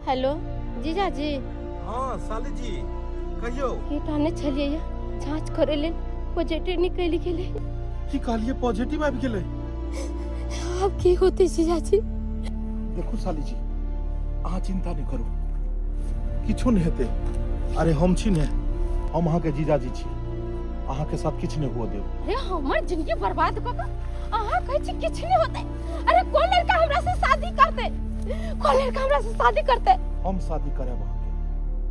Hello जीजाजी। हाँ साली जी कहियो। की कहने छलियै ये जांच करे लेल पॉजिटिव निकलि गेलै। की कहलिए पॉजिटिव आबि गेलै? आब की होतै जीजाजी? देखू साली जी अहाँ चिंता नहि करू, किछो नहि हेतै। अरे हम छी ने, हम अहाँके जीजाजी छी, अहाँके साथ किछु नहि हुअ देब। अरे हमर जिंदगी बर्बाद कऽ कऽ अहाँ कहै छी किछु नहि होतै? अरे कोन लड़का हमरा से शादी करतै? कोन लड़का हमरा से शादी करतै? हम शादी करब अहाँके,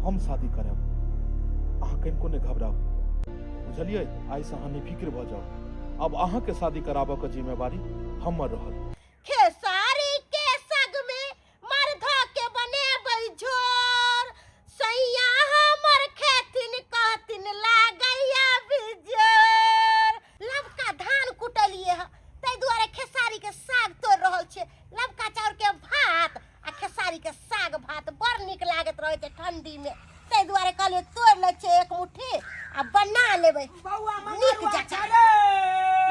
हम शादी करब, अहाँ कनिको नहि घबराउ, बुझलियै? आइसँ अहाँ निफिक्र भऽ जाउ, अब अहाँके शादी कराबऽ के जिम्मेवारी हमर रहत। खेसारी के साग में मार धो के बनेबै झोर, सैया हमर खेथिन कहथिन लागैया बिजोर। लबका धान कुटलिए ह ताहि दुआरे खेसारी के साग तोड़ रहल छियै। लबका चाउर के भात आ खेसारी के साग भात बड़ नीक लागैत रहै छै ठंडी में, ताहि दुआरे कहलियै तोड़ि लै छियै एक मुट्ठी आ बना लेबै। बौआ नीक मंगरुआ जकाँ छलै।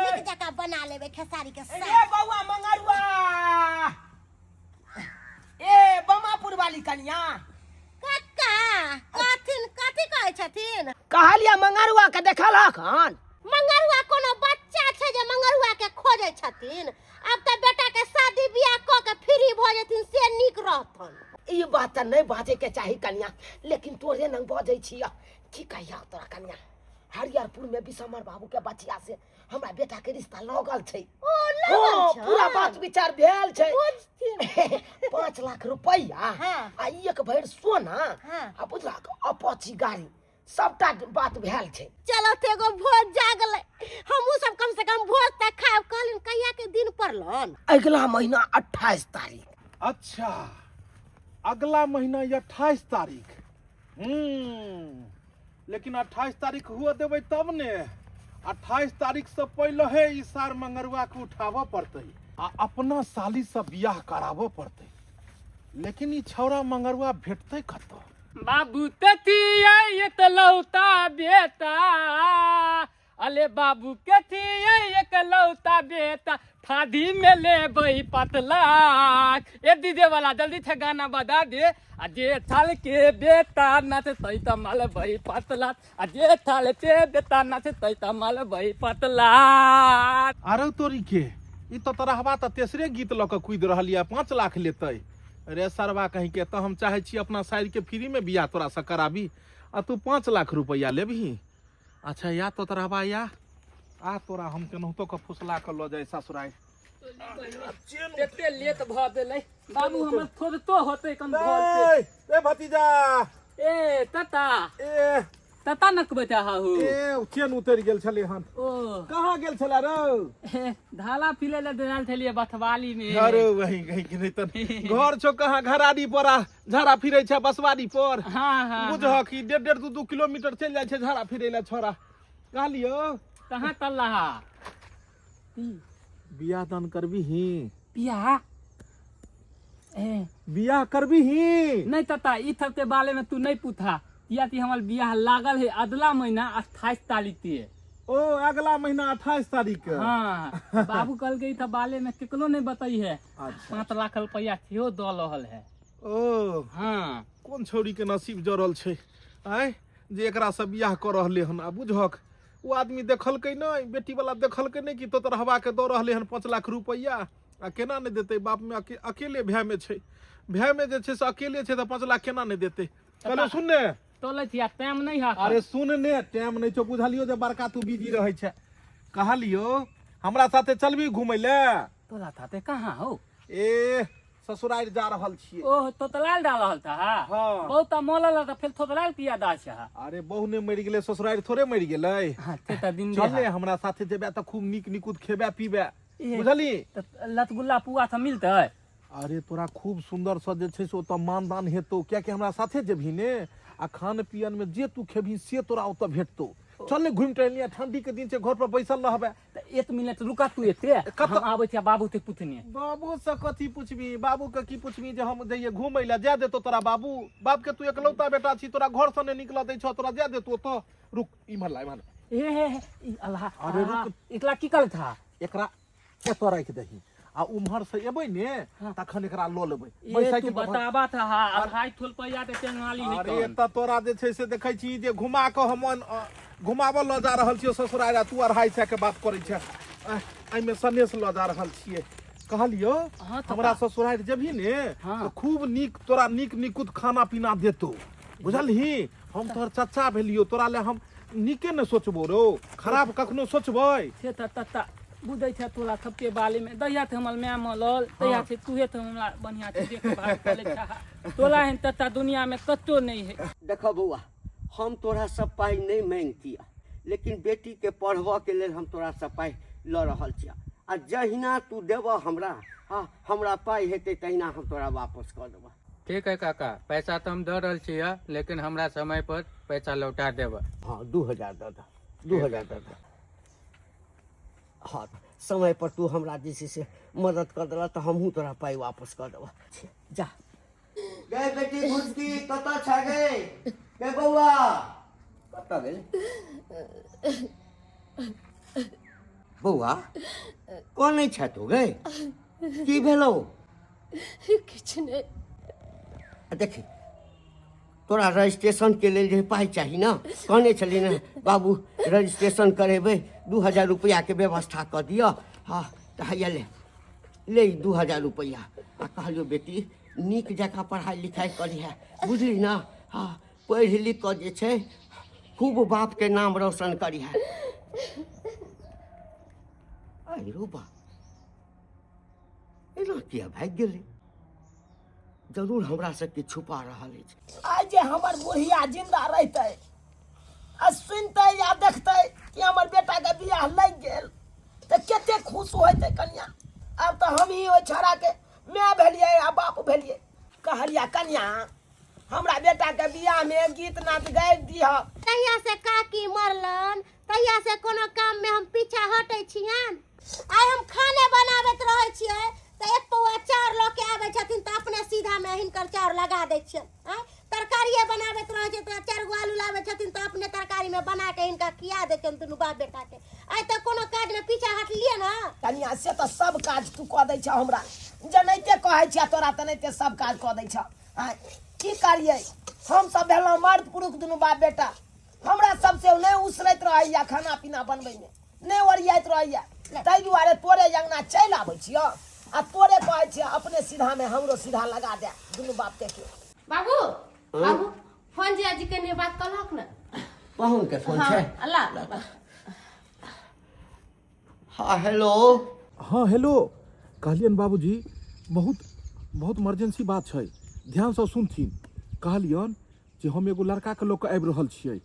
नीक जकाँ बना लेबै खेसारी के रे साग। बौआ मंगरुआ, ए बमापुर वाली कनिया। कक्का कथिन कथी कहै छथिन? कहलिया मंगरुआ के देखल हन? मंगरुआ कोनो बच्चा छै जे मंगरुआ के खोजै छथिन? आब तऽ बेटा के शादी बियाह कऽ के फ्री भऽ जेथिन से नीक रहतन। ई बात तऽ नहि बाजै के चाही कनिया, लेकिन तोरे नंग बजै छिय। की कहिया तोरा कनिया, हरियरपुर में विशंबर बाबू के बचिया से हमरा बेटा के रिश्ता लगल छै। ओ लगल हाँ, छै? पूरा बात विचार भेल छै। बुझथिन। 5 लाख रुपैआ हाँ। आ एक भरि सोना हाँ। आ बुझलक अपाची गाड़ी, सबटा बात भेल छै। चलो तऽ एगो भोज जागलै, हमहूँ सब कम से कम भोज तऽ खायब। कहलिन कहिया के दिन पड़लन? अगला महीना 28 तारीख। अच्छा अगला महीना 28 तारीख। लेकिन 28 तारीख हुआ देबै तब ने। 28 तारीख से पहले हे ई सार मंगरुआ के उठाबऽ पड़तै आ अपना साली से बियाह कराबऽ पड़तै। लेकिन ई छौड़ा मंगरुआ भेटतै कतऽ? बाबू तथिया एकलौता बेटा, अले बाबू के थिया एकलौता बेटा, थादी में लेबै पतला। ए डीजे वाला जल्दी से गाना बजा दे। आ जे थाल के बेटा नचतै त मलबै पतला, आ जे थाल के बेटा नचतै त मलबै पतला। अरे तोरी के ई तो तरहवा तऽ तेसरे गीत लऽ कऽ कूदि रहल यऽ, 5 लाख लेतै रे सरवा कहीं के। तऽ हम चाहै छी अपना साइड के फ्री में बियाह तोरा से कराबी आ तू 5 लाख रुपया लेबही। अच्छा या तो तरहवा या आ तोरा हम केनाहितो के फुसला के लऽ जाय ससुराल। कते लेट भऽ गेलै बाबू, हमर थोड़तो होतै कम घर से। ए भतीजा। ए तता। ए तता नक बचा हाहू। ए चेन उतरि गेल छलै हन। ओ कहाँ गेल छला रौ? ए, धाला पिले ले देल छलियै बथवाली में। अरे वही कहीं के नहीं तन घर छौ कहाँ, घराड़ी पर आ झाड़ा फिरै छै बसवाड़ी पर। हाँ, हाँ, बुझह कि डेढ़ डेढ़ दू दू किलोमीटर चलि जाइ छै झाड़ा फिरै ले छोरा। कहलियौ कहाँ तल्ला हा? बियाह दान करबी ही? बियाह? ए बियाह करबी ही? नहीं तता, ई सब के बारे में तू नहीं पूछा, किया कि हमर बियाह लागल है अगला महीना 28 तारीख के। ओ अगला महीना 28 तारीख के? हाँ, बाबू कहल के ई सब बारे में केकरो नहीं बताई है। अच्छा। 5 लाख रुपया सेहो दऽ रहल है। ओ हाँ। कोन छौड़ी के नसीब जरल छै आँय जे एकरा से बियाह कऽ रहले हन। आ बुझक ओ आदमी देखलकै नहि, बेटी वाला देखलकै नहि कि तोतरहवा के दऽ रहले हन 5 लाख रुपया, आ केना नहि देतै? बाप में अकेले भाय में छै, भाय में जे छै से अकेले छै तऽ 5 लाख केना नहि देतै? कहलियौ सुन ने तोलै छियै, टाइम नहि है। अरे सुन ने, टाइम नहि छौ, बुझलियौ जे बड़का तू बिजी रहै छै। कहलियौ हमरा साथे चलबी घुमै ले? तोरा साथे कहाँ हो? ए ससुराल जा रहल छियै। ओ तोतलाल जा रहल था? हाँ। बहुत तऽ मोलल तऽ फेर तोतलाल किया दा छै? अरे बहु ने मरि गेलै, ससुराल थोड़े मरि गेलै। हाँ, से तऽ दिन चल ने हमरा साथे जेबे तऽ खूब नीक निकुत खेबे पीबे, बुझली? तऽ लतगुल्ला पुआ सब मिलतै? अरे तोरा खूब सुंदर से जे छै से ओतऽ मानदान हेतौ, कियाकि हमरा साथे जेबही ने, आ खान पियन में जे तू खेबही से तोरा ओतऽ भेटतौ। चल ने घुमि टहलि लिअ, ठंडी के दिन छै, घर पर बैसल रहबे। तऽ 1 मिनट रुका तू एते, कतऽ? हम आबै छियै बाबू से पूछने। बाबू से कथी पूछबी? बाबू के की पूछबी जे हम जइये घुमै लए? जाय देतौ तोरा बाबू? बाप के तू एकलौता बेटा छी, तोरा घर से नहि निकलऽ दै छौ, तोरा जाय देतौ ओतऽ? रुक, इम्हर ला, इम्हर ला। हे हे हे, ई अल्लाह। अरे रुक। एकला की करत हा? एकरा एतऽ राखि दही आ उम्हर से एबै ने तखन एकरा लऽ लेबै। ए बै तू साइकिल पर बताबा था हा अढ़ाई ठोल पैया के टेंगाली है अरे कौन तऽ तोरा जे छै से देखै छी जे घुमा कऽ हम घुमाबऽ लऽ जा रहल छियौ ससुरारि आ तू 250 के बात करै छह। एहिमे सनेस लऽ जा रहल छियै। कहलियौ हाँ तऽ हमरा ससुरारि जेबही ने हाँ। तऽ खूब नीक तोरा नीक निकुत खाना पीना देतौ, बुझलही? हम तोहर चचा भेलियौ, तोरा ले हम नीके ने सोचबो रौ, खराब कखनो सोचबै? से तऽ तत्ता बुझै छै तोरा सबके बारे में। दहिया थे हमर माय मरल, तहिया से तूहे थे हमरा बढ़िया से देखभाल करै छह। तोरा एहन तत्ता दुनिया में कतौ नहीं है। देखऽ बौआ, हम तोरा सब पाइ नहि मांगतियऽ, लेकिन बेटी के पढ़बऽ के लेल हम तोरा सब पाइ लऽ रहल छियऽ, आ जहिना तू देबऽ हमरा, हाँ हमरा पाइ हेतै तहिना हम तोरा वापस कऽ देबऽ। ठीक है काका, पैसा तऽ हम दऽ रहल छियऽ, लेकिन हमरा समय पर पैसा लौटा देबऽ। हाँ 2000 दऽ दऽ, 2000 दऽ दऽ। हाँ समय पर तू हमरा जे छै से मदद कऽ देलह तऽ हमहूँ तोरा पाइ वापस कऽ देबऽ। जा गे बेटी घुसकी, कतऽ छै गे? गे बौआ कतऽ गेल? बौआ कोन छै तू गे? की भेलौ? किछु नहि। देखी तोरा रजिस्ट्रेशन के लेल जे पाइ चाही ने, कहने छली ने बाबू रजिस्ट्रेशन करेबै, 2000 रुपैआ के व्यवस्था कऽ दिअ। हाँ तऽ हैया ले ले ई 2000 रुपैआ, आ कहलियौ बेटी नीक जकाँ पढ़ाइ लिखाइ करिहे, बुझली ने? हाँ पढ़ि लिख कऽ जे छै खूब बापके नाम रोशन करिहे। अरे बा एना किया भागि गेलै? जरूर हमरा से किछु छुपा रहल अछि। आइ जे हमर बुढ़िया जिंदा रहितै आ सुनतै या देखतै कि हमर बेटाके बियाह लागि गेल तऽ कते खुश होइतै कनिया। आब तऽ हमही ओहि छौड़ाके माय भेलियै आ बाप भेलियै। कहलिया कनिया हमरा बेटाके बियाहमे गीत नाद गाबि दिह। तहिया से काकी मरलन तहिया से कोनो काम में हम पीछा हटै छियन। आइ हम खाने बनाबैत रहै छियै तऽ एक पौआ चाउर लऽ के आबै छथिन तऽ अपने सीधा में हिनकर चाउर लगा दै छियन। आँय तरकारिए बनाबैत रहै छियै तऽ 4 गो आलू लाबै छथिन तऽ अपने तरकारी में बना के हिनका खिया दै छियन दुनू बाप बेटा के। आइ तक कोनो काज में पीछा हटलियै ना? कनिया से तऽ सब काज तू कऽ दै छह हमरा, जेनाहिते कहै छियै तोरा तेनाहिते सब काज कऽ दै छह। आँय की करियै, हम सब भेलहुँ मर्द पुरुष दुनू बाप बेटा, हमरा सबसे नहि उसरैत रहैया खाना पीना बनबैमे, नहि ओरियाइत रहैया, ताहि दुआरे तोरे अंगना चलि आबै छियौ आ तोरे कहै छियौ अपने सीधामे हमरो सीधा लगा दे दुनू बाप के। बाबू बाबू फोन जे जी कने बात कहलक ने? पाहुन के फोन छै। अल्लाह। हाँ हेलो। हाँ हेलो, कहलियन बाबूजी बहुत बहुत इमरजेंसी बात छै, ध्यानसँ सुनथिन। कहलियन जे हम एगो लड़काके लऽ कऽ आबि रहल छियै,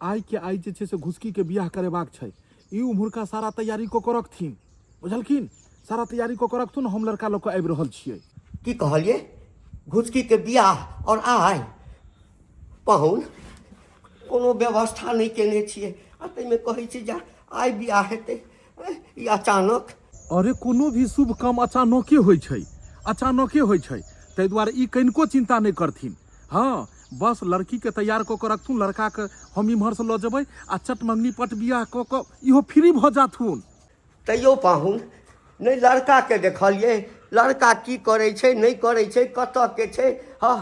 आइ के आइ जे छै से घुसकीके बियाह करेबाक छै। ई उम्हरका सारा तैयारी कऽ कऽ रखथिन, बुझलखिन? सारा तैयारी कऽ कऽ रखथुन, हम लड़का लऽ कऽ आबि रहल छियै। की कहलियै? घुसकीके बियाह और आइ? पाहुन कोनो व्यवस्था नहि केने छियै आ ताहिमे कहै छी जे आइ बियाह हेतै, ई अचानक? अरे कोनो भी शुभ काम अचानके होइ छै, अचानके होइ छै, ताहि दुआरे ई कनिको चिन्ता नहि करथिन। हाँ बस लड़कीके तैयार कऽ कऽ रखथुन, लड़काके हम इम्हरसँ लऽ जेबै आ चट मंगनी पट बियाह कऽ कऽ इहो फ्री भऽ जाथुन। तैयो पाहुन नहि लड़काके देखलियै, लड़का की करै छै नहि करै छै, कतऽके छै, हँ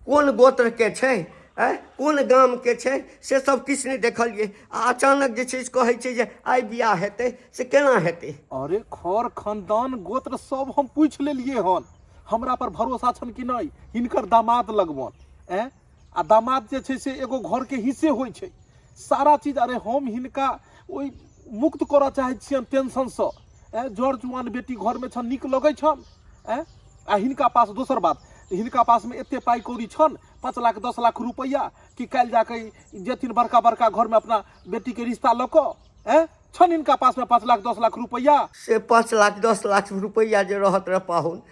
कोन गोत्रके छै, आँय कोन गामके छै, से सब किछु नहि देखलियै आ अचानक जे छै से कहै छै जे आइ बियाह हेतै, से केना हेतै? अरे खर खानदान गोत्र सब हम पूछि लेलियै हन, हमरा पर भरोसा छन कि नहि हिनकर दामाद लगबन। आँय आ दामाद जे छै से एगो घरके हिस्से होइ छै सारा चीज। अरे हम हिनका ओहि मुक्त करऽ चाहै छियनि टेंशनसँ। आँय जर जुआन बेटी घरमे छनि, नीक लगै छनि। आँय आ हिनका पास दोसर बात, हिनका पासमे एते पाइ कौड़ी छनि, 5 लाख 10 लाख रुपैआ, कि काल्हि जाकऽ जेथिन बड़का बड़का घरमे अपना बेटीके रिश्ता लऽ कऽ। आँय छनि हिनका पासमे 5 लाख 10 लाख रुपैआ? से 5 लाख 10 लाख रुपैआ जे रहत रह पाहुन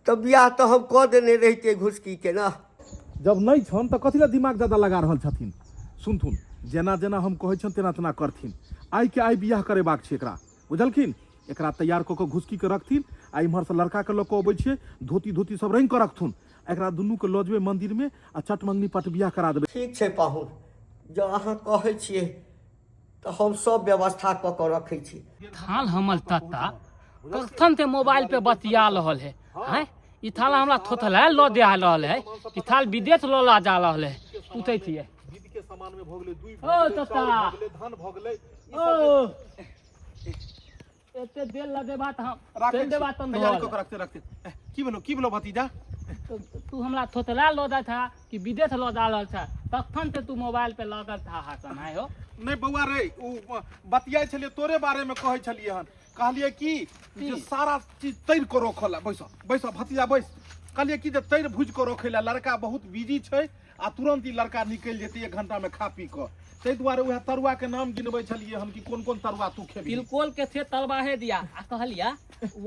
तऽ बियाह तऽ हम कऽ देने रहितियै घुसकीके ने। जब नहि छनि तऽ कथी लए दिमाग ज्यादा लगा रहल छथिन? सुनथुन, जेना जेना हम कहै छियनि तेना तेना करथिन। आइ के आइ बियाह करेबाक छै एकरा, बुझलखिन? एकरा तैयार कऽ कऽ घुसकी के रखथिन आ इम्हरसँ लड़काके लऽ कऽ अबै छियै, धोती धोती सब रंगि कऽ रखथुन, एकरा दुनूके लऽ जेबै मंदिरमे आ चट मंगनी पट बियाह करा देबै। ठीक छै पाहुन, जँ अहाँ कहै छियै तऽ हम सब व्यवस्था कऽ कऽ रखै छी। थाल हमर तत्ता कखन ते मोबाइल पे बतिया रहल है हैं ई थाला हमरा थोथला लऽ दे रहल है ई थाल विदेश लऽ ला जा रहल है पूछै छियै विध के सामान में भऽ गेलै दुइ ओ, भऽ गेलै चाचा। चाउर भऽ गेलै धान भऽ गेलै ई ओ सब एते देर लगेबा तऽ हम राखै चलि देबा तन तैयारी कऽ के रखते रखते ए, की भेलो की भेलो भतीजा तू हमरा थोथला लऽ जाइ था कि विदेश लऽ जा रहल था तखन ते तू मोबाइल पे लगल था हासन आय हो नहि बौआ रे ओ बतियाइ छलियै तोरे बारे में कहै छलियै हन कहलियै कि जे सारा चीज तैर कऽ रखऽ लए बैस बैस भतीजा बैस कहलियै कि जे तैर भुजि कऽ रखै लए लड़का बहुत बिजी छै आ तुरन्त ई लड़का निकलि जेतै एक घंटा में खा पी कऽ ताहि दुआरे उएह तरुआ के नाम गिनबै छलियै हन कि कोन कोन तरुआ तू खेबही तिलकोल के थे तलबाहे दिया आ कहलिया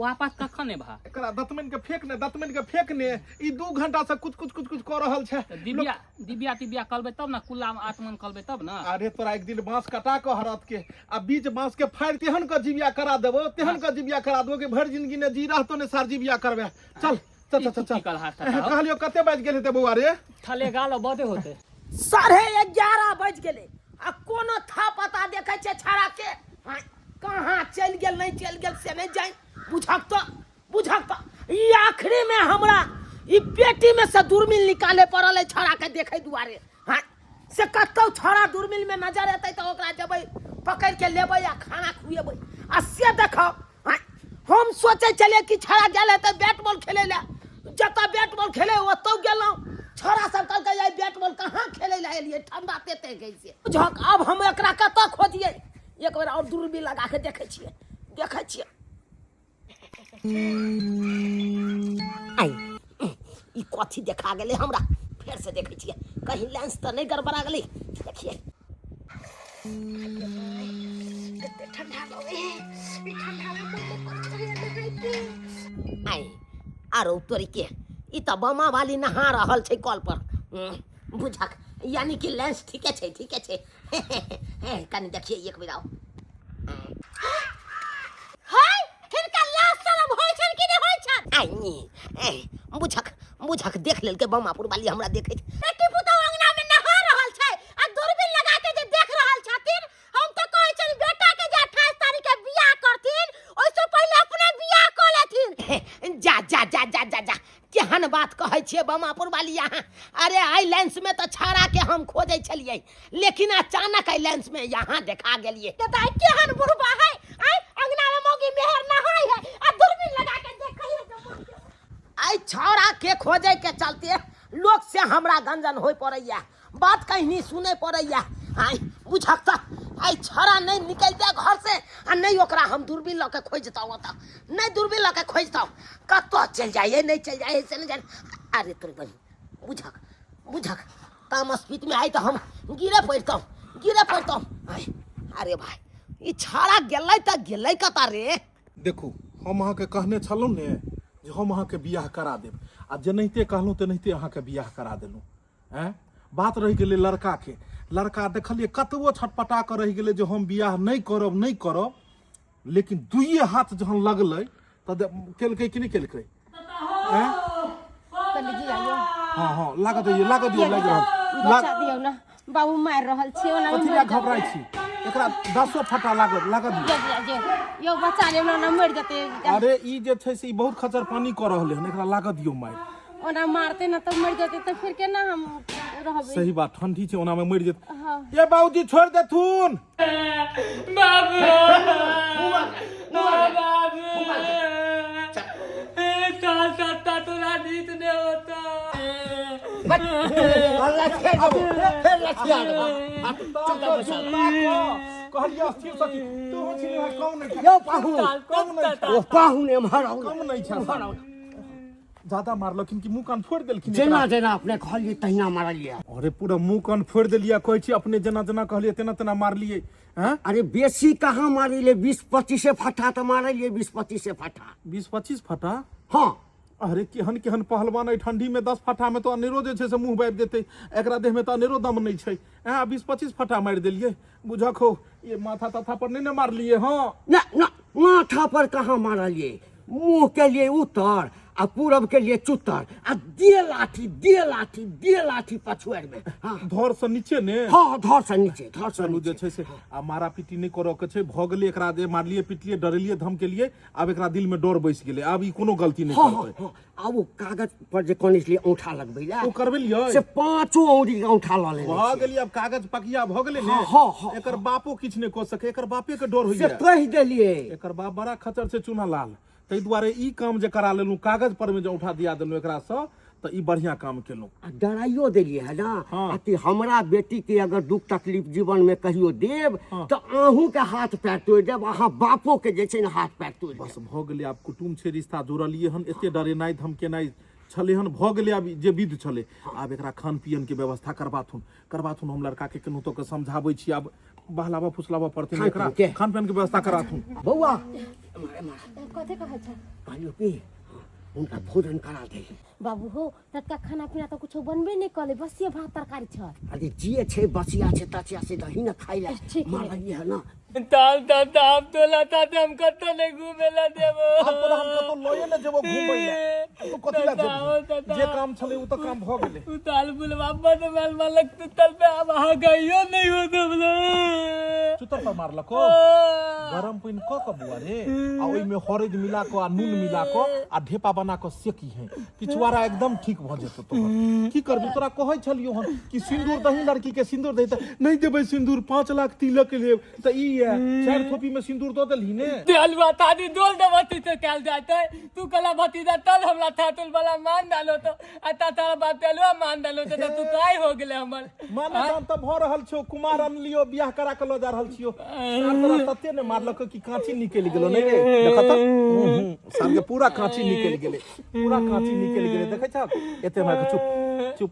वापस कखन एबहा एकरा दतमनि के फेक ने दतमनि के फेक ने ई दू घंटा से कुछ कुछ कुछ कुछ कऽ रहल छै तऽ दिव्या दिव्या तिव्या करबै तब ने कुल्ला आत्मन करबै तब ने अरे तोरा एक दिन बांस कटा कऽ हरत के आ बीच बांस के फाड़ि तेहन कऽ जिबिया करा देबो तेहन कऽ जिबिया करा देबो कि भरि जिंदगी ने जी रहतो ने सार जिबिया करबे चल चल चल चल की करहा चाचा हो? कहलियो कते बाजि गेल हेतै बौआ रे थले गाल बदे होते 11:30 बजि गेलै आ कोनो था पता देखै छै छाड़ा के हाँ, कहाँ चलि गेल नहि चलि गेल से नहि जानि बुझक तऽ बुझक तऽ ई आखिरी में हमरा ई पेटी में से दूरबीन निकाले पड़ल है छाड़ा के देखे दुआरे हाँ से कतौ छाड़ा दूरबीन में नजर एतै तऽ ओकरा जेबै पकड़ि के लेबै आ खाना खुएबै आ से देखो हाँ, हम सोचै छलियै कि छौड़ा गेल हेतै बैट बॉल खेलै लए जतऽ बैट बॉल खेलै ओतौ गेलहुँ छौड़ा सब कहलकै आइ बैट बॉल कहाँ खेलै लए एलियै ठंडा तेते गई से बुझक आब हम एकरा कतऽ खोजियै एक बेर आओर दूरबीन लगा के देखै छियै देखै छियै आइ ई कथी देखा गेलै हमरा फेर से देखै छियै कहीं लेंस तऽ नहि गड़बड़ा गेलै देखियै कते ठंडा लगे ई ठंडा में मन नहि करैत रहैया नहाइके आइ आरो तोरी के ई तऽ बमा वाली नहा रहल छै कल पर बुझक यानी कि लेंस ठीके छै ठीके छै कनि देखिए एक बेर आओ हाय हिनका लाज शरम होइ छनि कि नहि होइ छनि आइ ए, बुझक बुझक देख लेलकै बमापुर वाली हमरा देखैत बेटी पुतहु अंगना में नहा रहल छै आ दूरबीन लगा के जे देख रहल छथिन हम तऽ कहै छनि बेटा के जे 28 तारीख के बियाह करथिन ओहिसँ पहिले अपने बियाह कऽ लेथिन जा जा जा जा जा जा केहन बात कहै छियै बमापुर वाली अहाँ अरे आइ लेंस में तऽ छाड़ा के हम खोजै छलियै लेकिन अचानक एहि लेंस में यहाँ देखा गेलियै तऽ दाइ केहन बुढ़बा है आइ अंगना में मौगी मेहर नहाय है आ दूरबीन लगा के देखै है जे मौगी। एहि छौड़ा के खोजै के चलते लोक से हमरा गंजन होय पड़ैया बात कहीं सुनै पड़ैया आइ बुझक तऽ आइ छौड़ा नहि निकलतै घर से आ नहि ओकरा हम दूरबीन लऽ के खोजतहुँ ओतऽ नहि दूरबीन लऽ के खोजतहुँ कतऽ चलि जाइए नहि चलि जाइए से नहि जानि अरे तोर बहिन बुझक बुझक तामस पीत में आइ तऽ हम गिरे पड़ितहुँ गिरे पड़ितहुँ आइ अरे भाई ई छौड़ा गेलै तऽ गेलै कतऽ रे देखू हम अहाँके कहने छलहुँ ने जे हम अहाँके बियाह करा देब आ जेनाहिते कहलहुँ तेनाहिते अहाँके बियाह करा देलहुँ आँय बात रहि गेलै लड़काके लड़का देखलियै कतबो छटपटा कऽ रहि गेलै जे हम बियाह नहि करब नहि करब लेकिन दुइए हाथ जहन लगलै तऽ केलकै कि नहि केलकै आँय? हँ हँ लागत दियौ लागत दियौ लागि रहल बचा दियौ ने बाबू मारि रहल छै ओना कथी लए घबराइ छी एकरा दसो फटा लागत लागत दियौ यौ बचा लेब ने मरि जेतै अरे ई जे छै से ई बहुत खचर पानी कऽ रहलै हन एकरा लागत दियौ मारि ओना मारते ने तऽ मरि जेतै तऽ फिर केना हम रहबै सही बात ठंडी छै ओना में मरि जेतै ए बाबूजी छोड़ि देथुन बाबू बाबू साल सत्ता तोरा जीत ने होता कहलियै स्थिर सखी तू छी कम नहि यौ पाहुन कम नहि ओ पाहुन एम्हर आउ कम नहि छै ज्यादा मारलखिन कि मुंह कान फोड़ि देलखिन जेना एकरा? जेना अपने कहलियै तहिना मारलियै अरे पूरा मुंह कान फोड़ि देलियै कहै छी अपने जेना जेना कहलियै तेना तेना मारलियै हैं अरे बेसी कहाँ मारलियै बीस पच्चीसे फट्टा तऽ मारलियै बीस पच्चीसे फट्टा बीस पच्चीस फटा हँ अरे केहन केहन पहलवान एहि ठंडी में 10 फटा में तो अनेरो जे छै से मुंह बाबि देतै एकरा देह में तऽ अनेरो दम नहि छै हैं बीस पच्चीस फटा मारि देलियै बुझक हो ये माथा ताथा पर नहि ने मारलियै हँ ना ना माथा पर कहाँ मारलियै मुँह केलियै उतर आ पूरब के लिए चुतर आ दे लाठी दे लाठी दे लाठी पछुआर में। हाँ, धर से नीचे ने। हाँ, धर से नीचे, धर से चलू, जे नीचे। छै से आ मारा पीटी नहि करऽ के छै। भऽ गेलै, एकरा जे मारलियै पिटलियै डरेलियै धमकेलियै, आब एकरा दिल में डर बैस गेलै, आब ई कोनो गलती नहि करतै। हाँ, आ ओ कागज पर जे कहने छलियै औंठा लगबै लए, ओ करबेलियै से पांचो औंठी के औंठा लऽ लेने भऽ छियै। गेली। आब कागज पकिया भऽ गेलै ने। हाँ, हाँ, हाँ। एकर बापो किछु नहि कऽ सकै, एकर बापे के डर से होइया। कहि देलियै। एकर बाप बड़ा खचर छै चूना लाल, ताहि दुआरे ई काम जे करा लेलहुँ, कागज पर मे जे औंठा दिया देलहुँ एकरासँ, तऽ ई बढ़िआँ काम केलहुँ। आ डराइयो देलियै है ना। हाँ। आ कि हमरा बेटी के अगर दुख तकलीफ जीवन में कहियो देब तऽ अहूँ के हाथ पैर तोड़ि देब, अहाँ बापो के जे छै ने हाथ पैर तोड़ि देब। बस भऽ गेलै। आब कुटुम्ब छै, रिश्ता जोड़लियै हन, एते डरेनाइ धमकेनाइ छलै हन, भऽ गेलै। आब जे विध छलै, आब एकरा खान पियन के व्यवस्था करबाथुन, करबाथुन। हम लड़का के केनाहितो के समझाबै छी, आब बहलाबऽ फुसलाबऽ पड़तै खान एकरा। पियन के? खान पियन के व्यवस्था कराथुन। बौआ, एम्हर, एम्हर। कथी कहै छै? कहलियौ कि हुनका भोजन करा दे। बाबू हो, ततका खाना पीना तऽ कुछो बनबे नहि कले, बसिए भात तरकारी छल। अरे जे छै बसिया छै तसिया से दही ने खाइ लए। ठीक है। मारलियै है ना। ताल ताल ताम तोला ताते हम कतौ नहीं घूमे ला देबो। आब तोरा हम कतौ लए ने जेबो घुमबै लए, तू कथी लए जेबही? जे काम छलै ओ तऽ काम भऽ गेलै। उ ताल बुलवा बद माल मालक तू तल पे अब अहाँ गइयो नहीं हो देबले। चुतर पर मारलको। गरम पानि कऽ कऽ बौआ रे, आ ओहिमे हरदि मिला कऽ आ नून मिला कऽ आ ढेपा बना कऽ सेकी है, पिछवाड़ा एकदम ठीक भऽ जेतौ तोहर। की करबी, तोरा कहै छलियौ हन कि सिन्दूर दही लड़की के, सिन्दूर दही, तऽ नहि देबै सिन्दूर, 5 लाख तिलक लेब। तऽ ई ये चारि थोपी में सिन्दूर दऽ देलही ने। हलुआ तादी डोल देबती तो कैल जाते तू कला भतीजा तल हमरा थातुल वाला मान डालो तो आ ता तारा बाप हलुआ मान डालो तो तू काय हो गेले हमर? माने दान तऽ भऽ रहल छौ, कुमार अनलियो, बियाह करा के लऽ जा रहल छियो। सार तोरा तते ने मारलक कि काँची निकलि गेलो। नहि रे, देख तऽ, सार के पूरा काँची निकलि गेलै, पूरा काँची निकलि गेलै, देखै छह एते मार के। चुप चुप।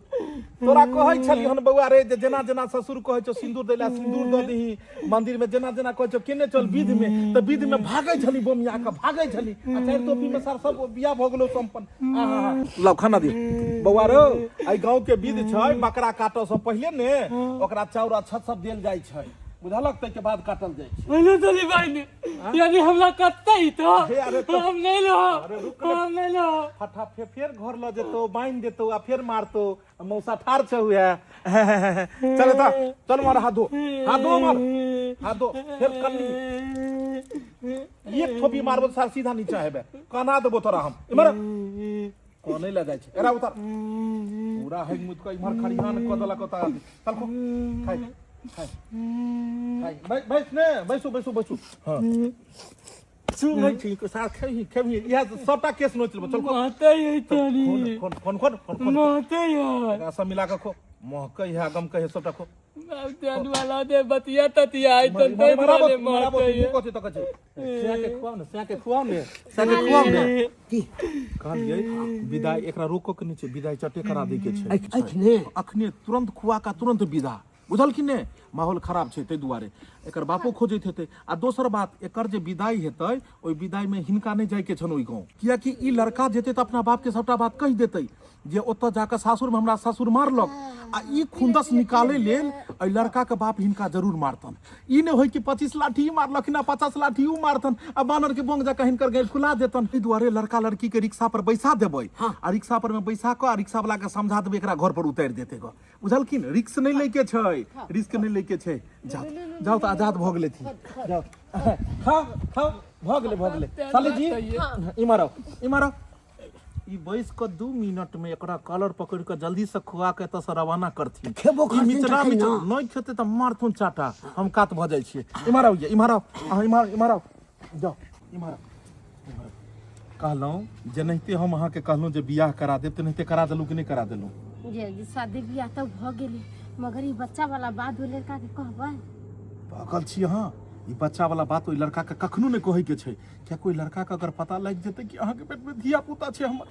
तोरा कहै छलियै हन बौआ रे, जे जेना जेना ससुर कहै छौ सिन्दूर दै लए, सिन्दूर दऽ दही। मंदिर में जेना जेना कहै छौ केने चल विध में, तऽ विध में भागै छली, बोमिया के भागै छली, आ चारि टोपी में सार सब बियाह भऽ गेलौ सम्पन्न। आहा, लाउ खाना दियौ बौआ रौ। एहि गाँव के विध छै, बकरा काटऽ से पहिले ने ओकरा चाउर आ छत सब देल जाइ छै, बुझलक? ताहिके बाद काटल जाइ छै। बोलो तोली बहन, यदि हमरा कत्ते ही तो हे अरे तो- हम नहीं लो। अरे रुक ने। हम नहीं लो। फटा फेर फेर घर लऽ जेतौ, बान्हि देतौ आ फेर मारतौ। आ मौसा ठाढ़ छौ उएह। चल तऽ चल, मार हाथ धो, हाथ धो, मार हाथ धो। फेर कन्नी एक थोपी मारबो तऽ सार सीधा नीचा हेबे, कना देबो तोरा हम। इमहर कोने लए जाइ छै? एरा उतार। पूरा हेग मुद कऽ इम्हर खरिहान कऽ देलक ओतऽ। चल खो, खाइ खाइ खाइ। बैस ने, बैसू बैसू बैसू। हाँ, चू नहीं ठीक सार, खेबही खेबही, इएह सबटा केस नोच लेबो। चल खो। माते ही तनी। खोन खोन खोन खोन खोन। माते यार। एकरा सब मिला कऽ खो, महकै है गमकै है, सबटा खो। अब जान वाला दे बतिया ततिया आई तो दे वाले माते ही। कथी तऽ कहै छै, सैं के खुआउ ने, सैं के खुआउ ने, सैं के खुआउ ने। की कहलियै विदाई एकरा रोकऽ के नहि छै, विदाई चटे करा दै के छै। अखने? अखने तुरंत खुआ का तुरंत विदा, बुझल कि ने? माहौल खराब छै, ताहि दुआरे एकर बापो खोजैत हेतै। आ दोसर बात, एकर जे विदाई हेतै, ओहि विदाईमे हिनका नहि जाइके छनि ओहि गाँव, कियाकि ई लड़का जेतै तऽ अपना बापके सबटा बात कहि देतै जे ओतऽ जाकऽ सासुरमे हमरा ससुर मारलक, आ ई खुंदस निकालै लेल एहि लड़काके बाप हिनका जरूर मारतन। ई नहि होय कि 25 लाठी ई मारलखिन आ 50 लाठी ऊ मारतन आ बानरके बोंग जकाँ हिनकर गाँव फुला देतन। एहि दुआरे लड़का लड़कीके रिक्शा पर बैसा देबै, आ रिक्शा पर मे बैसा कऽ आ रिक्शा वाला के समझा देबै, एकरा घर पर उतारि देतै गऽ, बुझलखिन? रिक्स नहि लैके छै, रिस्क नहि लैके छै। जाउ जाउ, तऽ आजाद भऽ गेलै। जाउ, खाउ खाउ, भऽ गेलै भऽ गेलै। साली जी, इम्हर आउ, इम्हर आउ। ई बैस कऽ 2 मिनट में एकरा कॉलर पकड़ कऽ जल्दी से खुआ के एतऽ से रवाना करथिन। खेबो ई करथिन मिचरा तखन मिचरा ने। नहि खेतै तऽ मारथुन चाटा, हम कात भऽ जाइ छियै। इम्हर आउ, इम्हर आउ अहाँ, इम्हर इम्हर आउ, जाउ, इम्हर आउ, इम्हर आउ। कहलहुँ जेनाहिते हम अहाँके कहलहुँ जे बियाह करा देब, तेनाहिते करा देलहुँ कि नहि करा देलहुँ? जे जे शादी बियाह तऽ भऽ गेलै, मगर ई बच्चा वाला बात ओहि लड़का के कहबै? पागल छी अहाँ? ई बच्चा वाला बात ओहि लड़का के कखनो नहि कहै के छै, कियाकि ओहि लड़का के अगर पता लागि जेतै कि अहाँके पेट में धिया पुता छै हमर,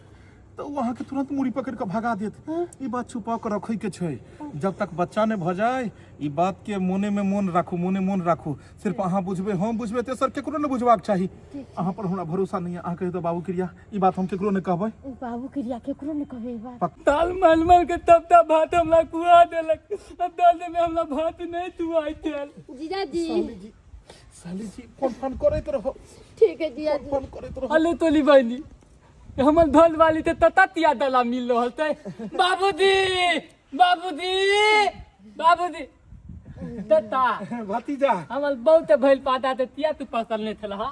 तऽ ओ अहाँके तुरंत मूड़ी पकड़ि कऽ भगा देत। ई बात छुपा कऽ रखै के छै जब तक बच्चा नहि भऽ जाय। ई बात के मोने में मोन राखू, मोने मोन राखू। सिर्फ अहाँ बुझबै, हम बुझबै, तेसर केकरो नहि बुझबाक चाही। अहाँ पर हमरा भरोसा नहि है, अहाँ कहियो तऽ बाबू क्रिया, ई बात हम केकरो नहि कहबै। बाबू क्रिया, केकरो नहि कहबै ई बात। दाल मल मल के तब तब भात हमरा कुआ देलक, आ दाल में हमरा भात नहीं तुआई तेल। जीजाजी। साली जी, साली जी, फोन फोन करैत रहो। ठीक है जीजाजी। फोन करैत रहो। अले तोली बहनी। हमर धोल वाली ते तता तिया दला मिल रहल ते। बाबूजी, बाबूजी, बाबूजी, तता। भतीजा। हमर बहुत भइल पाता ते तिया तू पसल नहीं छल हा।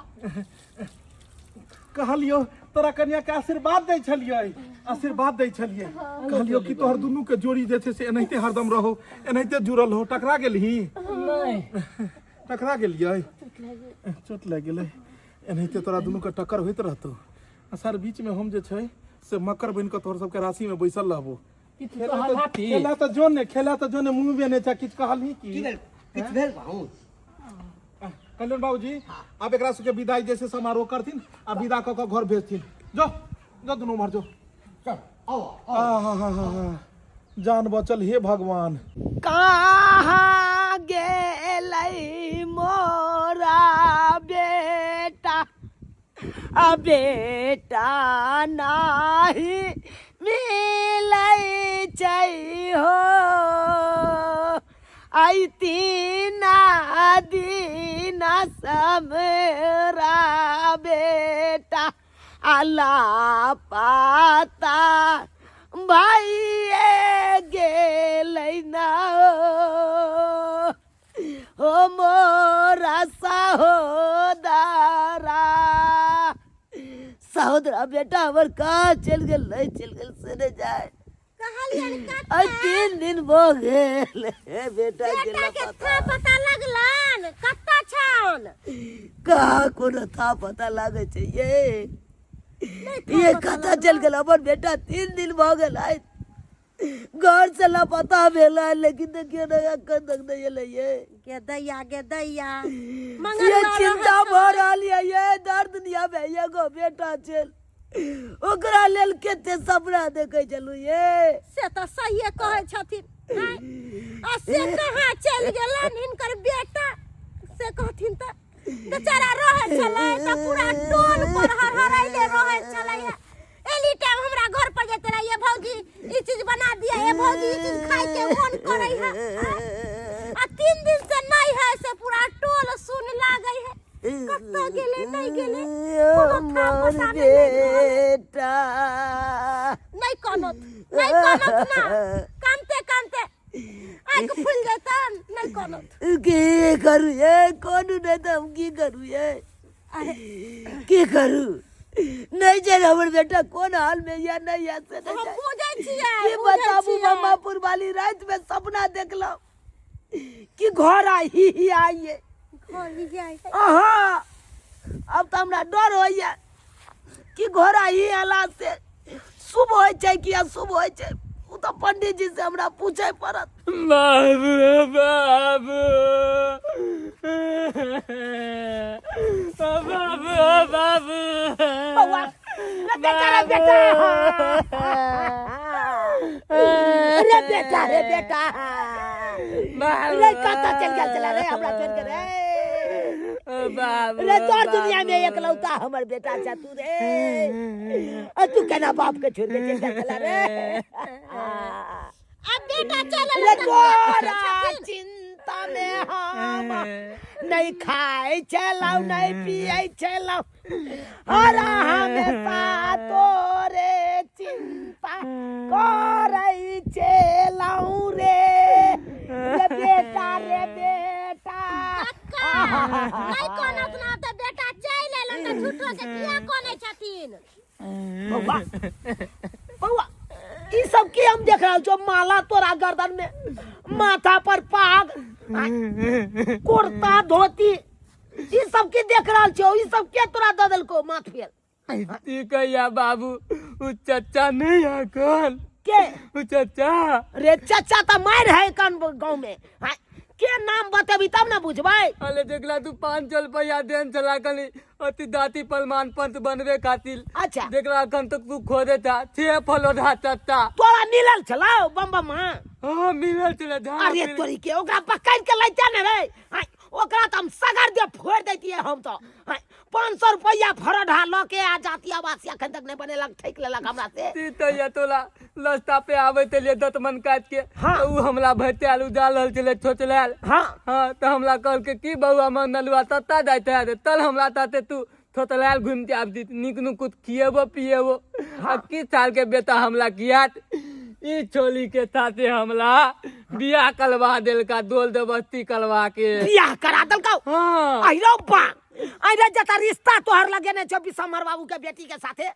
कहलियो तोरा कन्या के आशीर्वाद दै छलियै, आशीर्वाद दै छलियै। कहलियो कि तोहर दुनू के जोड़ी जे छै से एनाहिते हरदम रहो, एनाहिते जुड़ल हो। टकरा गेलही? नहीं। टकरा गेलियै? चोट लागि गेलै। एनाहिते तोरा दुनू के टक्कर होइत रहतौ आ सर बीच में हम जे छै से मकर बनि कऽ तोहर सबके राशि में बैसल रहबो। किछु कहल हाथी? खेला तऽ जो ने, खेला तऽ जो ने, मुँह में नहि छै। किछु कहलही की? की भेल? किछु भेल बाबू? कल्याण बाबूजी, आब एकरा सबके विदाई जैसे समारोह करथिन आ विदा कऽ कऽ घर भेजथिन। जो जो, दुनू उम्हर जो। चल आओ। आहा, जान बचल, हे भगवान। कहाँ गेलै मोरा बेटा? आ बेटा नाही मिलै छै हो, आई तीना दीना समरा बेटा आला पाता भाई गेलै ना हो मोरा सहोदरा। सहोदरा बेटा हमर कहाँ चलि गेल, नहि चलि गेल से नहि जाय। कहलियनि कक्का। आइ 3 दिन भऽ गेल हे बेटा के। बेटा के लापता था पता लगलन कत्ता छान? कहाँ कोनो था पता लागै छै ये। ये कतऽ चलि गेल हमर बेटा? 3 दिन भऽ गेल आइ घर से लापता भेल है, लेकिन देखियौ ने एखन तक नहि एलै ये। गे दैया, गे दैया, ये चिंता भऽ रहल ये, ये दर्द दुनिया में एगो बेटा छल, ओकरा लेल कते सपना देखै छलहुँ ये। से तऽ सहिए कहै छथिन आँय? आ से कहाँ चलि गेलन हिनकर बेटा से कहथिन तऽ बेचारा रहै छलै तऽ पूरा टोल पर हरहराइले रहै छलै। एनी टाइम हमरा घर पर जेते रहिए, ये भौजी ई चीज बना दिया, ये भौजी ई चीज खाय के मन करै है। आ 3 दिन से नहीं है से पूरा टोल सुन लागै है। कतऽ गेलै, नहीं गेलै, कोनो था हमर पता नहीं लागि रहल है। बेटा नहीं कानत, नहीं कानत ना, कानते कानते आँखि फुलि जेतन। नहीं कानत। की करू ये? कोनो नहि तऽ हम की करू ये, की करू? नहि छै हमर बेटा कोन हाल में या नहीं या से नहीं हम जाने। बुझै छियै, की बुझै बताबू छियै। ममापुर वाली, राति में सपना देखलहुँ कि घर आई ही ही आइए। घर ही जाइ। अहाँ अब तऽ हमरा डर होइए कि घोड़ा ही अयला से शुभ होइ छै कि अशुभ होइ छै। ओ तऽ पंडीजी से हमरा पूछे पड़त। बाबू, बाबू, बाबू, बाबू। बौआ रे, बेटा रे, बेटा रे, बेटा रे, बेटा रे, कतऽ चलि गेल छलै रे हमरा छोड़ि के रे? बाबू रे, तोर दुनिया में एकलौता हमर बेटा छ तू रे, आ तू केना बाप के छोड़ के चलि गेल छलै रे? अब बेटा चल रे, तोरा चिंता में हम नहीं खाइ छलहुँ, नहीं पियै छलहुँ, हर हमेशा तोरे चिंता करै छलहुँ रे। रे बेटा रे, बेटा। नहीं कानत ना तऽ बेटा चलि एलन तऽ झूठो के किया कानै छथिन? बौआ, बौआ, ई सब की हम देख रहल छौ? माला तोरा गर्दन में, माथा पर पाग, आ, कुर्ता धोती, ई सब की देख रहल छौ? ई सब के तोरा दऽ देलको माथ पे? की कहिया बाबू, उ चचा नहीं अकल। के? उ चचा। रे, चचा तऽ मारि है कन गाँव में। हाँ, के नाम बतेबी तब ने बुझबै। अरे देखला तू 500 रुपया देन चला कली अति दाती प्रमाण पत्र बनवे खातिर। अच्छा। देखला अखन तक तू खोदे था छे फलो था चचा। तोरा मिलल छलौ बम बम? हाँ। हाँ, मिलल छले धा। अरे तोरी के, ओकरा पकड़ के लैते ने रे। हाँ, ओकरा तऽ हम सगर दे फोड़ दैतियै हम तऽ। हाँ, 500 रुपया फरढा लऽ के आ जाति आवासीय अखन तक नहि बनेलक, ठकि लेलक हमरा से। ती तो ये तोला लस्ता पे आवे ते लिए दतमन काट के। हाँ। तो उ हमला भरते आलू डाल रहल छले छोचलाल। हाँ। हाँ, तो हमला कहल के की बउआ मन नलुआ तत्ता जाइत है तल हमला ताते तू थोतलायल घुमिते आबती नीक नुकुत खिएबो पिएबो आ की साल के बेटा हमला कियात ई छोली के साथे हमला बियाह करवा देलका दोल दबस्ती करवा के बियाह करा देलकौ हाँ अहिरो बा अरे जता रिश्ता तोहर लगेने छौ विशंभर बाबू के बेटी के साथे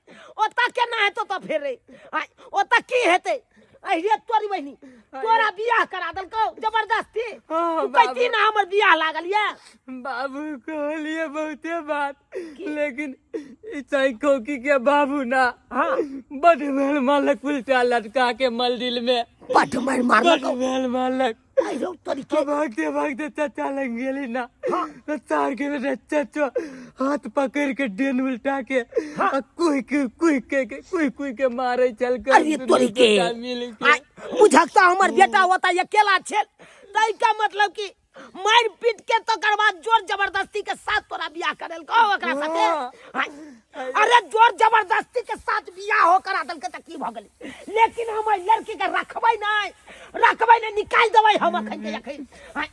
ओता केना हेतौ तो फेर रे आय, ओता की हेतै अरे तोरी बहिनी तोरा बियाह करा देलकौ जबरदस्ती हाँ, तू कहती बाबू। ना हमर बियाह लागल ये बाबू कहलिए बहुते बात लेकिन ई चाइकोकी के बाबू ना हाँ। बड मेल मारलक उल्टा लटका के मलदिल में बड मार बड मारलकौ मेल मारलक अरे तोरी के भागते भागते चाचा लग गेली ना तो चार के बेटा चाचा हाथ पकड़ के डेन उल्टा के आ कुह के कुह के कुह कुह के मारे चल कर अरे तोरी के मिल के आय, बुझकता हमर बेटा होता अकेला छेल तै का मतलब कि मार पीट के तो करवा जोर जबरदस्ती के साथ तोरा बियाह करेल कहो ओकरा साथे आय, अरे जोर जबरदस्ती के साथ बियाह हो करा देलकै त की भ गेलै लेकिन हम एहि लड़की के रखबै नहि रखबै नहि निकालि देबै हम अखन के अखन आय,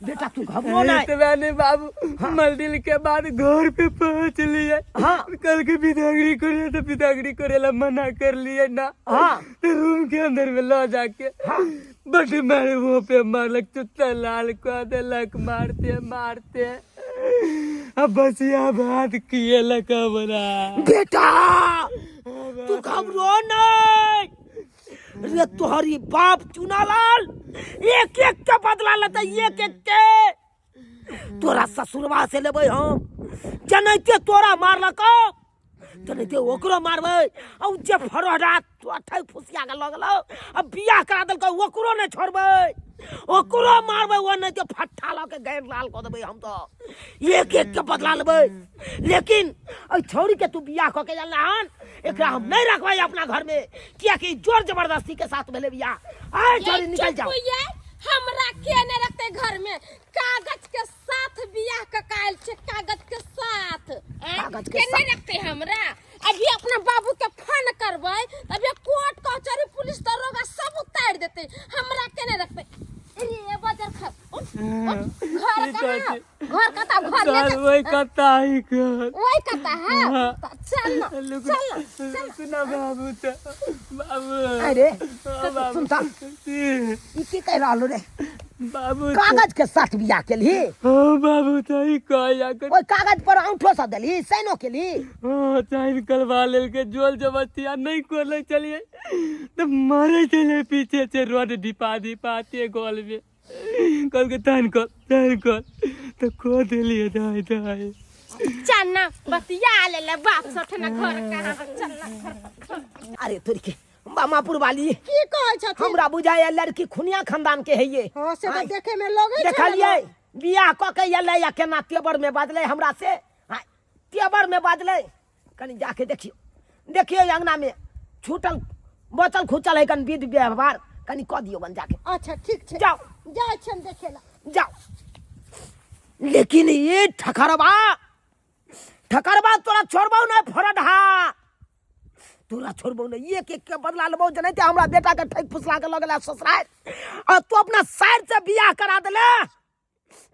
बेटा तू घबरो नहीं इतबे नहीं बाबू मलदिल के बाद घर पे पहुंच लिए हाँ। कल के बिदागरी करे तो बिदागरी करे ला मना कर लिए ना हाँ। तो रूम के अंदर में लो जाके बट मारे वो पे मारलक चुत्ता लाल को देलक मारते मारते अब बस यह बात किए लगा बना बेटा तू घबरो नहीं रे तोहरी बाप चुनालाल एक एक के बदला लेते एक एक के तोरा ससुरवा से लेबै हम जनैते तोरा मारलकौ जनैते ओकरो मारबै आ उ जे फरहरा अठै फुसिया के लगलौ आ बियाह करा देलकौ ओकरो नहि छोड़बै ओकरो मारबै ओ नहि तऽ फट्ठा लऽ के गैर लाल कऽ देबै हम तऽ एक एक के बदला लेबै लेकिन एहि छौड़ी के तू बियाह कऽ के जानला हन एकरा हम नहीं रखबै अपना घर में कियाकि जोर जबरदस्ती के साथ भेलै बियाह आय छौड़ी निकल जाओ ये हमरा के नहीं रखते घर में कागज के साथ बियाह के कायल छे कागज के साथ आँय? कागज के के नहीं रखते हमरा अभी अपना बाबू के फोन करबै अभी कोर्ट कचहरी पुलिस दरोगा सब उतार देते हमरा के नहीं रखते रे बजर खस उठ, उठ, घर कहाँ घर कता घर ले सर जा वही कत्ता ही कर वही कता है हाँ। तो चल ना चल ना चल सुना बाबू तो बाबू अरे हाँ, बाबू। सुन त ई की कहि रहलो रे बाबू तो- कागज के साथ बियाह केलही हाँ बाबू तो ही कह जाकर ओहि कागज पर औंठो सब देलही साइनो केलही हाँ साइन करवा लेल के जोल जबरदस्ती नहीं कोले चलिए तो मारे चले पीछे से रोड ढिपा ढिपाते गोल में कल के तान कर तान कर तो खो दिलिए दाई दाई चल ना बतिया ले ले बाप सठे ना घर कहाँ चल ना घर अरे तोरी के मामापुर वाली की कहै छथिन हमरा बुझाया लड़की खुनिया खानदान के है ये हाँ से तऽ आँय, देखे में लगै छै देखलियै बियाह कऽ के एलै आ केना तेबर में बजलै हमरा से आँय, तेबर में बजलै कनि जाके देखियौ देखियौ अंगना में छूटल बचल खुचल है कनि विध व्यवहार कनि कऽ दियौ बन जाके अच्छा ठीक छै जाओ। जाइ छियनि देखे ला जाओ लेकिन ये ठकरबा ठकरबा तोरा छोड़बौ नहीं फरडहा तोरा छोड़बौ नहीं एक एक के बदला लेबौ जनैते हमरा बेटा के ठकि फुसला के लगला ससुराल आ तू अपना साइड से बियाह करा देले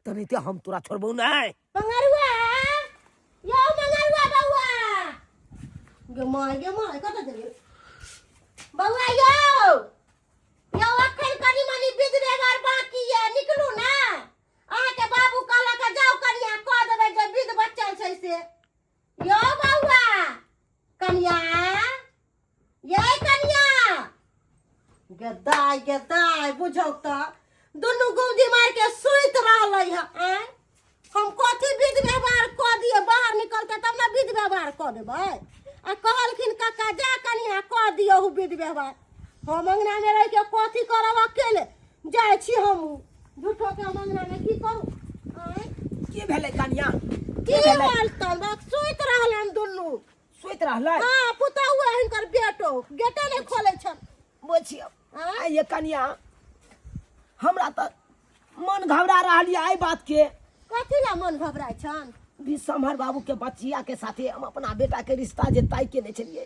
तनैते हम तोरा छोड़बौ नहीं मंगरुआ यौ मंगरुआ बौआ गे माय गे माय कतऽ गेलियै बौआ यौ यौ अखन कनि मनि विध व्यवहार बाकी ये निकलू ने अहाँके बाबू कहलक हँ, जाउ कनिया कऽ देबै जे विध बचल छै से यौ बौआ कनिया यै कनिया गे दाय गे दाय बुझौ तऽ दुनू गुमजी मार के सुति रहलै हँ आँय हम कथी विध व्यवहार कऽ दियै बाहर निकलतै तब ने विध व्यवहार कऽ देबै आ कहलखिन काका जा कनिया कऽ दियौ विध व्यवहार हम अङ्गनामे रहि के कथी करब अकेले जाइ छी हमहूँ झूठोके हम अङ्गनामे की करू आँय की भेलै कनिया की बोलतन बस सुति रहलन दुनू सुति रहलै हाँ पुतहु है हिनकर बेटो गेटे नहि खोलै छन बुझियौ आँय? आ ये कनिया हमरा तऽ मन घबरा रहल यऽ एहि बात के कथी ला मन घबराइ छन विश्वम्भर बाबू के बचिया के साथे हम अपना बेटा के रिश्ता जे तय केने छलियै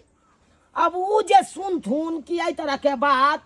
अब उ जे सुनथुन कि एहि तरह के बात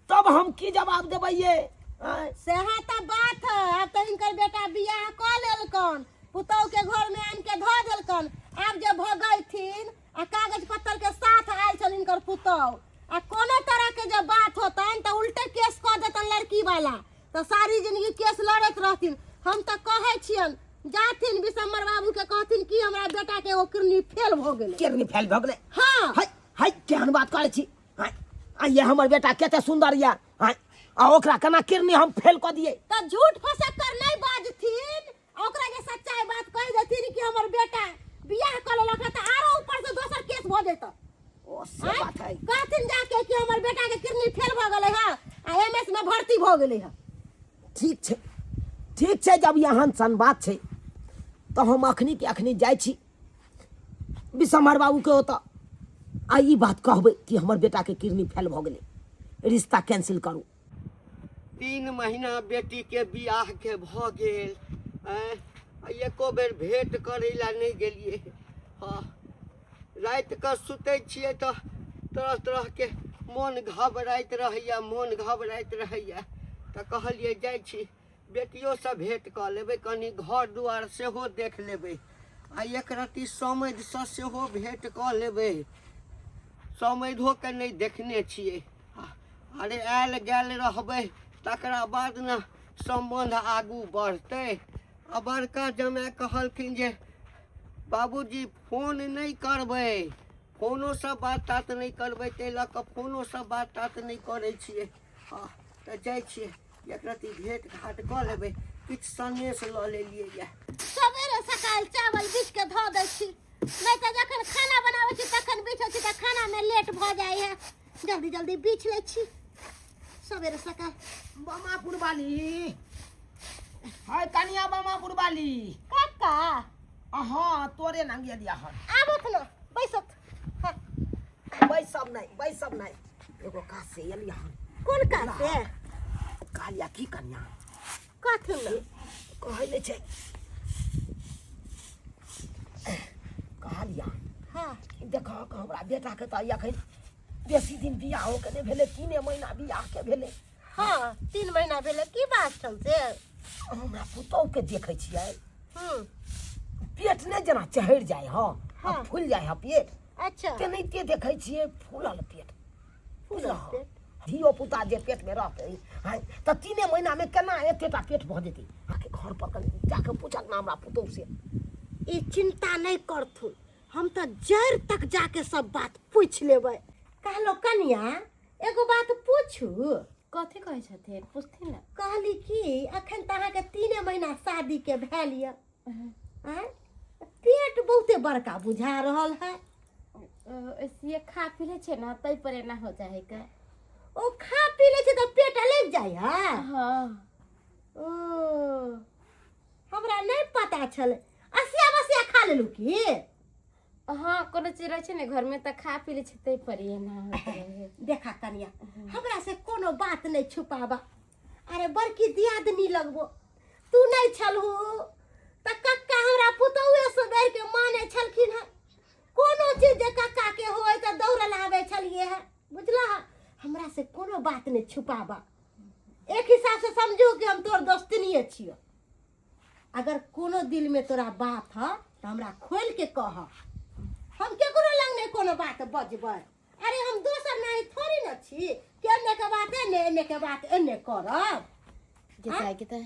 तब हम की जवाब देबै ये आँय? सएह तऽ बात है आब तऽ हिनकर बेटा बियाह कऽ लेलकन पुतहु के घर में आनि के धऽ देलकन। आब जे भगैथिन आ कागज पत्तर के साथ आयल छल हिनकर पुतहु, आ कोनो तरह के जे बात होतनि तऽ उल्टे केस कऽ देतन लड़की वाला, तऽ सारी जिंदगी केस लड़ैत रहथिन। हम तऽ कहै छियनि जाथिन विशंबर बाबू के कहथिन कि हमरा बेटा के एगो किडनी फेल भऽ गेलै। किडनी फेल भऽ गेलै? हाँ। हाय हाय, केहन बात करै छी? हाय, आ ये हमर बेटा कते सुंदर या, हाय, आ ओकरा केना किडनी हम फेल कऽ दिए? तऽ झूठ फसक कर नहीं बाजथिन, आ ओकरा जे सच्चाई बात कहि देथिन कि हमर बेटा बियाह कऽ लेलक हँ, तऽ आरो ऊपर से दोसर केस भऽ जेतऽ। ओ से बात है। कहथिन जाके कि हमर बेटा के किडनी फेल भऽ गेलै हँ आ एम एस में भर्ती भऽ गेलै हँ। ठीक छै, ठीक छै, जब एहन सन बात छै तऽ हम अखनी के अखनी जाइ छी विश्वम्भर बाबूके ओतऽ आ ई बात कहबै कि हमर बेटाके किडनी फेल भऽ गेलै, रिश्ता कैंसिल करू। 3 महीना बेटीके बियाहके भऽ गेल, आँय, आ एको बेर भेँट करै लए नहि गेलियै। हँ, रातिके सुतै छियै तऽ तरह तरहके मोन घबराइत रहैए, मोन घबराइत रहैए। तऽ कहलियै जाइ छी बेटियोसँ भेँट कऽ लेबै, कनि घर दुआर सेहो देख लेबै आ एक रत्ती समैधसँ सेहो भेँट कऽ लेबै। समैधोके नहि देखने छियै। अरे आयल गेल रहबै तकरा बाद ने सम्बन्ध आगू बढ़तै। आ बड़का जमाए कहलखिन जे बाबूजी फोन नहि करबै, फोनोसँ बात तात नहि करबै, ताहि लऽ कऽ फोनोसँ बात तात नहि करै छियै। हँ, तऽ जाइ छियै एक रत्ती भेँट घाट कऽ लेबै, किछु सनेस लऽ लेलियै यए। सवेरे सकाल चावल बीछ के धऽ दै छी, नहि तऽ जखन खाना बनाबै छी तखन बीछै छी तऽ खानामे लेट भऽ जाइ है। जल्दी जल्दी बीछ लै छी सवेरे सकाल। बमापुर वाली हाय कनिया, बमापुर वाली। काका। हाँ, तोरे नाम गेलिया हन। आबत न, बैसत। हाँ। बैसब नहि, बैसब नहि, एगो काज से एलिया हन। कोन काज से? कहलिया की कनिया? कथी ने? कहै नहि छै, कहलिया। हाँ। देखहक हमरा बेटाके तऽ अखन बेसी दिन बियाहोके नहि भेलै, 3 महीना बियाहके भेलै। हाँ, 3 महीना भेलै। की बात छल से? हमरा पुतोहके देखै छियै, हम्म पेट नहि जेना चढ़ि जाइ हँ आ हाँ। फूलि जाइ हँ पेट। अच्छा। तेनाहिते देखै छियै फूलल पेट। फूलल पेट? धियो पुता जे पेटमे रहतै हँ तऽ 3 महीनामे केना एतेटा पेट भऽ जेतै? अहाँके घर पर कनि जाके पूछक ने हमरा पुतोहु से। ई चिंता नहि करथुन, हम तऽ जड़ि तक जाके सब बात पूछि लेबै। कहलो कनिया, एगो बात पूछू? कथी कहै छथिन, पूछथिन ने। कहली कि अखन तऽ अहाँके 3 महीना शादीके भेल यऽ, आँय, पेट बहुते बड़का बुझा रहल है। ऐसे खा पी लै छै ने ताहि पर एना हो जाइ है के। ओ खा पी लै छै तऽ पेट लागि जाइ है? हाँ। ओ हमरा नहि पता छलै। असिया बसिया खा लेलू की? हाँ, कोनो चीज रहै छै ने घरमे तऽ खा पी लै छै ताहि पर एना होइत रहै। देखा कनिया, हमरा से कोनो बात नहि छुपाबा। अरे बड़की दियादनी लगबो तू नहि छलहु तऽ कक्का हमरा पुतहुए से बढ़ि के माने छलखिन हँ। कोनो चीज जे कक्का के होय तऽ दौड़ल आबै छलियै हँ, बुझला? हमरा से कोनो बात नहि छुपाबा। एक हिसाब से समझू कि हम तोर दोस्तनिए छियो। अगर कोनो दिल में तोरा बात ह तऽ हमरा खोल के कह, हम केकरो लग नहि कोनो बात बजबै। अरे हम दोसर नहीं थोड़ी न छी कि एने के बात एने, एने के बात एने करब। जे जाय के तऽ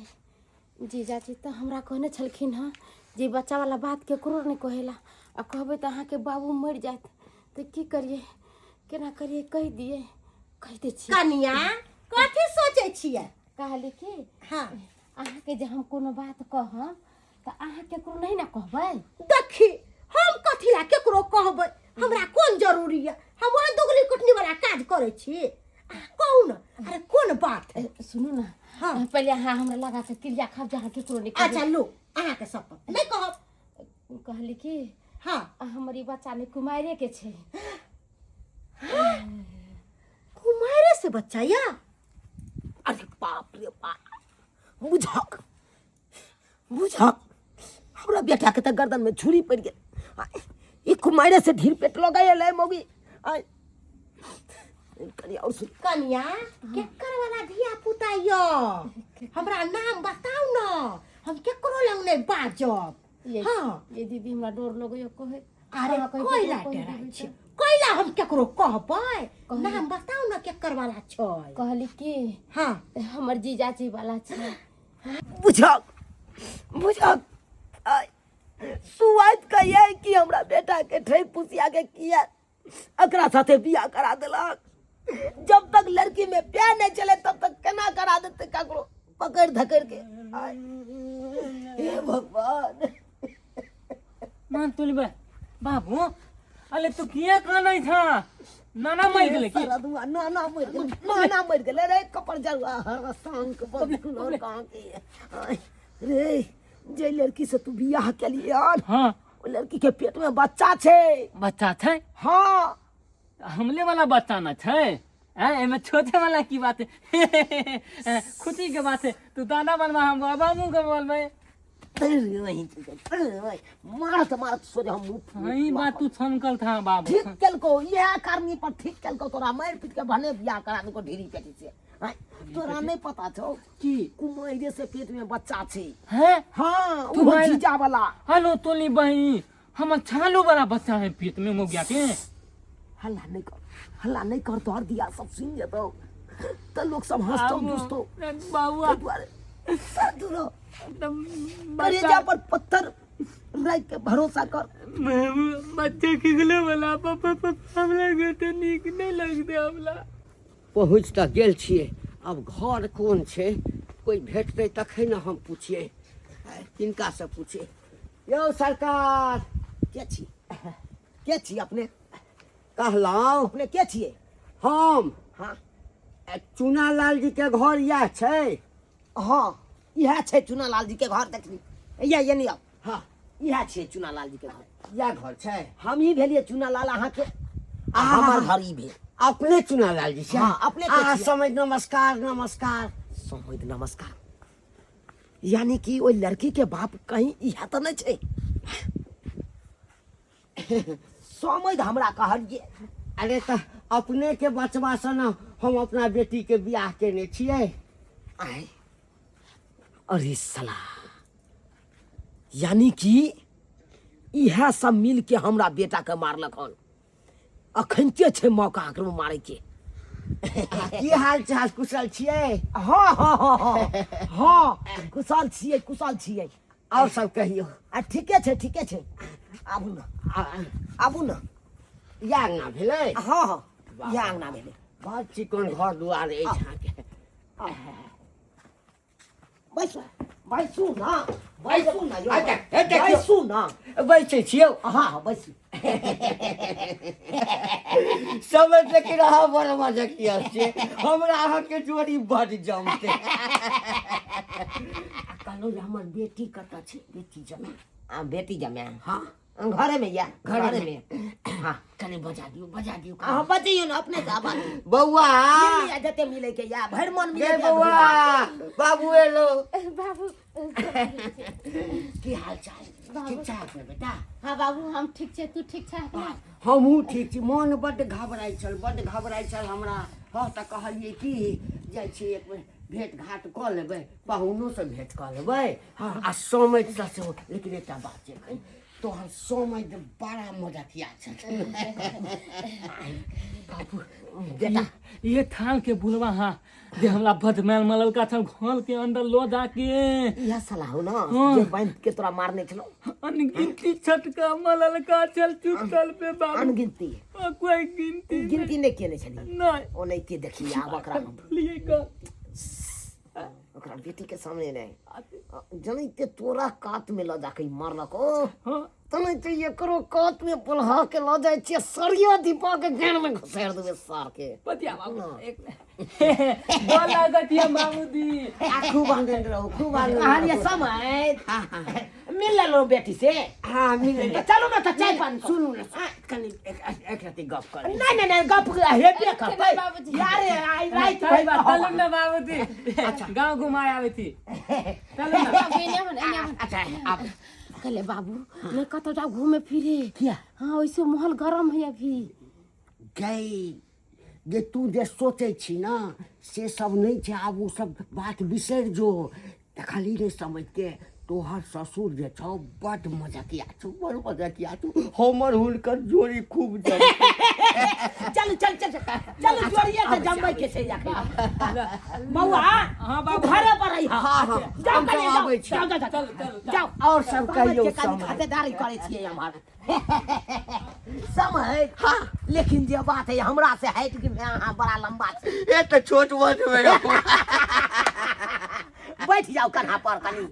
जीजाजी तऽ हमरा कहने छलखिन हँ जे बच्चा वाला बात केकरो नहि कहेला, आ कहबै तऽ अहाँके बाबू मरि जायत। तऽ की करियै, केना करियै? कहि दियै, कहि दै छियै। कनिया, कथी सोचै छियै? कहली कि हाँ, अहाँके जे हम कोनो बात कहब तऽ अहाँ केकरो नहि ने कहबै? देखी, हम कथी ला केकरो कहबै? हमरा कोन जरूरी है? हम ओहन दुगली कुटनी वाला काज करै छी? अहाँ कहू ने, अरे कोन बात है? सुनू ने। हाँ। पहिले अहाँ हमरा लगा के क्रिया खाब जे अहाँ केकरो नहि कहबै। अच्छा लो, अहाँके शपथ नहि कहब। कहली कि हाँ, हमर ई बच्चा नहि कुमारे के छै। कुमारे से बच्चा या? अरे बाप रे बाप, बुझक बुझक, हमरा बेटाके तऽ गर्दनमे छुरी पड़ि गेल। ई कुमारे से ढीर पेट लऽ गेल मौगी। आय कनि और सुन। कनिया, केकर वाला धिया पुता यो? हमरा नाम बताउ न, हम केकरो लग नहि बाजब। ये हाँ। ये दीदी हमरा डर लगैया कहे अरे अहाँ कहि कोइला ककरो कहि डराइ देबै छै तऽ। कोइला हम केकरो कहबै कहली। नाम बताउ ने केकर वाला छै कहली कि हाँ हमर जीजाजी वाला छै बुझक बुझक आय, सुआइत कहिए कि हमरा बेटा के ठै पुसिया के किया एकरा साथे बियाह करा देलक जब तक लड़की में प्यार नहीं चले तब तक केना करा देते ककरो पकड़ धकड़ के आय, हे भगवान मान तुली बे बाबू अरे तू किया कानै था नाना मर गेलै की सरदुआ नाना मरि गेलै नाना मरि गेलै रे कपर जरुआ हर सांग बदकुल कहाँ के आय, रे जे लड़की से तू बियाह केलिए हन हाँ ओ लड़की के पेट में बच्चा छै बच्चा छै हाँ हमले वाला बच्चा न छै हैं एमे छोटे वाला की बात है खुशी के बात है तू दाना बनवा हम बाबा मुंह के बोलबे मारत मारत सोझे हम मुँह हई बात तू छनकल था बाबू ठीक केलको इएह करनी पर ठीक केलको तोरा मारि पीट के भने बियाह करा देलको ढेरी पेटी से आँय, तोरा नहीं पता छौ की कुमारे से पेट में बच्चा छै हैं हाँ तू ओहो मारि- जीजा वाला हेलो तोली बही हमर छालू वाला बच्चा है पेट में मोगिया के हल्ला नहीं कर हल्ला नहीं कर तोहर दिया सब सुन जेतौ तऽ लोक सब हंसतौ दुसतौ बाबू ताहि दुआरे सर दूर रह। करेजा पर पत्थर रख के भरोसा कर बच्चे खिगले वाला पापा पापा हमरा के तो नीक नहीं लगते हमरा पहुँच तऽ गेल छियै आब घर कोन छै कोइ भेटतै तखन ने हम पुछियै किनकासँ पुछियै यौ सरकार के छी के छी अपने कहलहुँ अपने के छियै हम हाँ चूनालाल जी के घर इएह छै हाँ इएह छै चूनालाल जी के घर देखली इएह ये नहीं आउ हाँ इएह छियै चूनालाल जी के घर इएह घर छै हम ही भेलियै चूनालाल अहाँके आ हमर घर ई भेल अपने चूनालाल जी छै हाँ, अपने के अहाँ छियै। समझ नमस्कार नमस्कार समझ नमस्कार यानी कि ओहि लड़की के बाप कहीं इएह तऽ नहि छै समझ हमरा कहलिए अरे तऽ अपने के बचबा से ने हम अपना बेटी के बियाह केने छियै आय अरे सला यानी कि इएह सब मिल के हमरा बेटा के मारलक हन अखनते छै मौका एकरो मारे के की हाल चाल कुशल छियै हाँ हाँ हाँ हाँ हाँ कुशल छियै कुशल छियै आओर सब कहियौ आ ठीके छै ठीके छै आबू ने आबू ने इएह अङ्गना भेलै हाँ हाँ इएह अङ्गना भेलै बड़ चिकन घर दुआर अछि अहाँके बैसू बैसू ना बैसू ना यौ अच्छा, हे देखियौ। बैसू ना बैसै छियौ हाँ हाँ बैसू समझ लेकिन अहाँ बड़ मजकिया छियै हमरा अहाँके जोड़ी बड़ जमतै आ कहलहुँ जे हमर बेटी कतऽ छै बेटी जमा आ बेटी जमा हाँ घरे में या घरे घरे में हाँ कने बजा दियौ बजा दियौ अहाँ बजैयौ ने अपने से आवाज बौआ मिल जते मिले के या भरि मन मिले गे के बौआ बाबू एलो बाबू की हाल चाल ठीक ठाक ने बेटा हाँ बाबू हम ठीक छै तू ठीक छै ना हमहूँ ठीक छी मोन बड्ड घबराइ छल बड्ड घबराइ छल हमरा हँ तऽ कहलियै कि जाइ छी एक बेर भेँट घाट कऽ लेबै पाहुनोसँ भेँट कऽ लेबै हँ आ समैधसँ सेहो लेकिन एकटा बात छै एखन तोहर समैध बड़ा मजकिया छथुन बाबू बेटा ये थाल के बुलवा हाँ जे हमरा बदमैल मललका छल घोल के अंदर लो जाके इएह सलाह हो ना हाँ। जे बांध के तोरा मारने छलो अनगिनती छटका मललका छल चुटकल पे बाबू अनगिनती आ, कोई गिनती नहीं। गिनती नहीं केने छली नहीं ओनाहिते देखी आब ओकरा हम लिए का ओकरा बेटी के सामने नहीं जनैते तोरा कात में लऽ जाके मारलक ओ हाँ तनैते एकरो कात में पोल्हा के लऽ जाइ छियै सरिया दीपा के गान में घुसारि देबै सार के पतिया बाबू एक डर लागत या बाबूजी आ खूब आनंद रहू खूब आनंद कहलियै रहू। समय हाँ हाँ मिल लेलहुँ बेटी से हाँ मिल तऽ चलू ने तऽ चाय पानी सुनू ने कनि एक एक रति गप कर नहीं नहीं नहीं गप हेबे करतै बाबूजी। यारे आइ राति चल भरि चलू ना बाबूजी गाँव घुमाए आबै थी चलू ना बाबू एने आबन एने आबन अच्छा आप कहले बाबू नहीं कतौ जाओ घूमे फिरे किया हाँ वैसे माहौल गरम है अभी गई जे तू जे सोचै छी ने से सब नहि छै आब ओ सब बात बिसरि जो देखली नहि समझ के तोहर ससुर जे छौ बड मजकिया छौ, बड़ मजकिया छौ। हमर हुनकर जोड़ी खूब जमतै। चल चल चल चल, जोड़िए के जमबै के छै अखन। बौआ, हाँ, तू बाबू। घरे पर रही। हाँ, हाँ, जाओ हम कनी, सब जाओ आबै छी। जाओ जाओ चल चल जाओ। और सब कहियौ के कनी समय। खातेदारी करै छियै हमर समय। हाँ, लेकिन जे बात है, हमरा से हटि के अहाँ बड़ा लंबा छी। ए तऽ छोट मोट मे रहू। बैठ जाओ कन्हा पर कनी।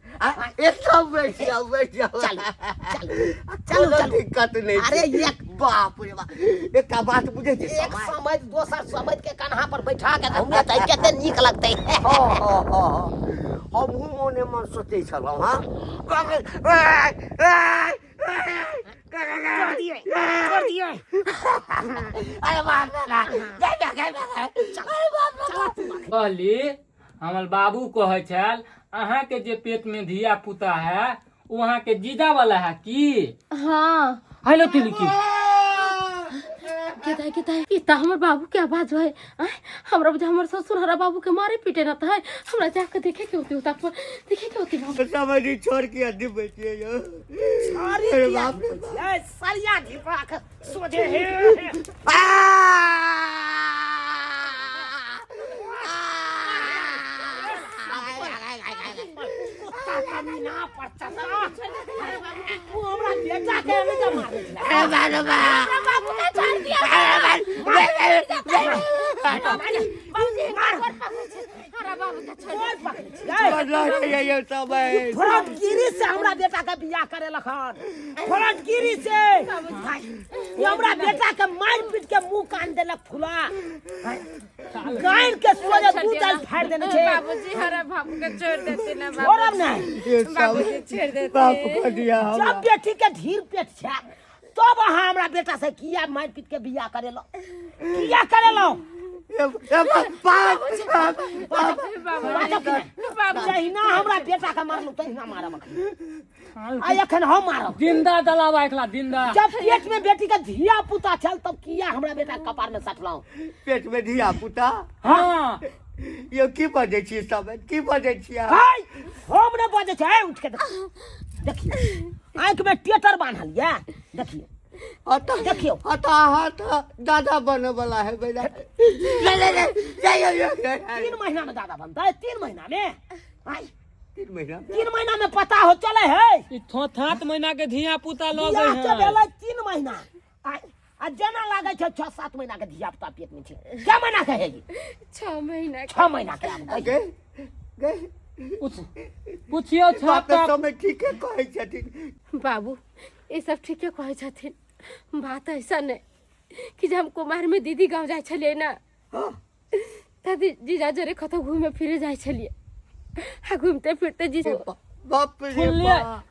ए सब बैठ जाओ, बैठ जाओ। चलू चलू चलू कोनो चलू। दिक्कत नहि छै। अरे एक बाप रे बाप, एकटा बात बुझै छै एक समय? समझ दोसर समझ के कन्हा पर बैठा के घूमे तऽ कते नीक लगतै। हाँ हाँ हाँ हाँ, हमहूँ मोने मन सोचै छलहुँ। हाँ, छोड़ दिए, छोड़ दिए। अरे बाप रे बाप, गए बा, गए बा, गए। अरे बाप रे बाप। कहली, हमर बाबू कहै छल, अहाँके जे पेट में धिया पुता है ओ अहाँके जीजा वाला है की? हाँ। हेलो तिलकी। केता केता, ई त हमर बाबू के आवाज है। आय, हमरा बुझा हमर ससुर हरा बाबू के मारे पीटे न त है। हमरा जाके देखे के होती, उता पर देखे के होती बाबू। समझ छोड़ के अड्डी बैठिए यो। अरे अरे किया बाप रे बाप। ए, सरिया घिपा के सोझे हे हे। आ! कुत्ता कमीना पर चला। तू हमरा बेटा के एने के मारे छला। अरे बाप रे बाप। हमरा बाबू के छोड़ दिया। बाबूजी, मार। हमरा बाबू के छोड़। गोड़ पकड़ै छियै। बदला ये ये समय। फ्रंटगिरी से हमरा बेटा के बियाह करे लखन, फ्रंटगिरी से। भाई, ई हमरा बेटा के मारि पीट के मुंह कान देलक फुला, गाइन के सोझे छोड़ दू दिया दाल ना। फाड़ि देने छै। बाबूजी, हरा बाबू के छोड़ देते ना। छोड़ब नहीं। ये सब बाबूजी, छोड़ देते। बाप को दिया जब हमरा। बेटी के ढीर पेट छै तब अहाँ हमरा बेटा से किया मारि पीट के बियाह करेलो, किया करेलो? ए ए बाप बाप बाप। बाजब कि नहि? जहिना हमरा बेटा के मारलू तहिना मारब अखन, आ एखन हम मारब। जिंदा दलावा एकला जिंदा। जब पेट में बेटी के धिया पुता छल तब किया हमरा बेटा के कपार में सटलहुँ? पेट में धिया पुता? हाँ। यो की बजै छी सब, की बजै छी अहाँ? हाय, हम नहि बजै छी। हे, उठ के देखियौ, देखियौ, आँखि में टेटर बान्हल यऽ, देखियौ। अतः देखियौ। अतः अहाँ तऽ दादा बने वाला है बेटा। ले ले ले ले ले ले। 3 महीना में दादा बनतै, 3 महीना में। आय, 3 महीना? 3 महीना में पता हो चले है। ई 7 महीना के धिया पुता लगे बियाह के है। भेलै 3 महीना, आय, आ जेना लागै छै 6-7 महीना के धिया पुता पेट में छै। कै महीना के है ई? 6 महीना के। 6 महीना के आब कहियौ। गे गे। पूछियौ छह बाप तक। समय ठीके कहै छथिन। बाबू, ई सब ठीके कहै छथिन। बात ऐसा नहीं कि जब हम कुमार में दीदी गांव जाय छलियै ना, दादी जीजा जरे कतौ घूमे फिरे जाय छलियै, आ घूमते फिरते जी बाप रे सुनलियै? बाप।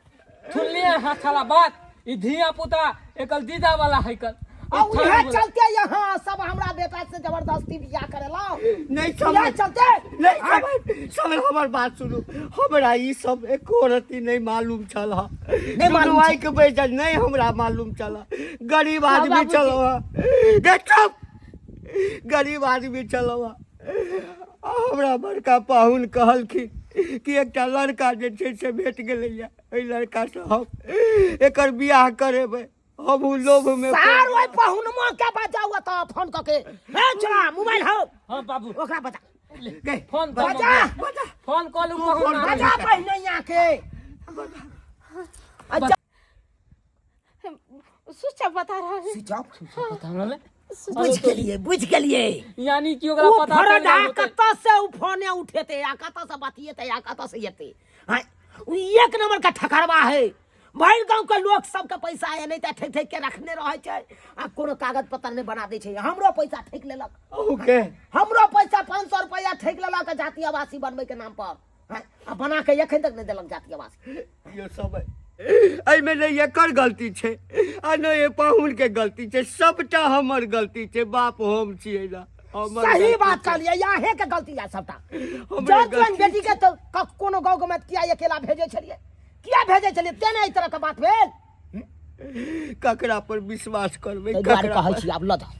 सुनलियै हाँ छला बात, ई धिया पुता एकल दीदा वाला है कल। आ उहे चलते यहाँ सब हमरा बेटा से जबरदस्ती बियाह करेलौ। नहीं इहे समझ चलते। नहीं समझ, समझ हमर बात सुनू, हमरा ई सब एको रत्ती नहीं मालूम छल। नहीं मालूम सुनवाई के बैठल नहीं हमरा मालूम छल। गरीब आदमी बाबूजी। छल, गे चुप, गरीब आदमी छल। हमरा बड़का पाहुन कहलखिन कि एकटा लड़का जे छै से भेट गेलैया, एहि लड़का से हम एकर बियाह करेबै। हमहूँ लोभ में सार ओइ पहुनमा के बजाउ त फोन क के। हे चला मोबाइल हो। हाँ बाबू। ओकरा बजा। गे, फोन कर। बजा। बजा। फोन कॉल फोन बजा पहिने यहाँ के। अच्छा। स्विच ऑफ बता रहा है। Switch off? पता हमरा ले। बुझ गेलिए, बुझ गेलिए। यानी कि ओकरा ओ पता चलि फरडा गेल होतै। कतऽ से उ फोने उठेते या कतऽ से बतियेते या कतऽ से एते। हाँ, उ एक नंबर का ठकरवा है। भरि गाँव के लोक सबके पैसा एनाहिते ठकि ठकि के रखने रहै छै आ कोनो कागज पत्तर नहि बना दै छै। हमरो पैसा ठकि लेलक। ओके। हमरो पैसा 500 रुपया ठकि लेलक जाति आवासी बनबै के नाम पर। हाँ, आ बना के एखन तक नहि देलक जाति आवासी। यो सब एहिमे नहि एकर गलती छै आ नहि एहि पाहुन के गलती छै, सबटा हमर गलती छै। बाप हम छियै ना, हमर सही गलती बात छै। कहलियै, अहें के गलती या सबटा। हमरे जन गलती बेटी के तऽ कोनो गाँव के मत किया अकेला भेजै छलियै, किया भेजै छलियै, तें ने एहि तरह के बात भेल। ककरा पर विश्वास करबै ताहि दुआरे ककरा कहै पर छी आब लऽ जाउ,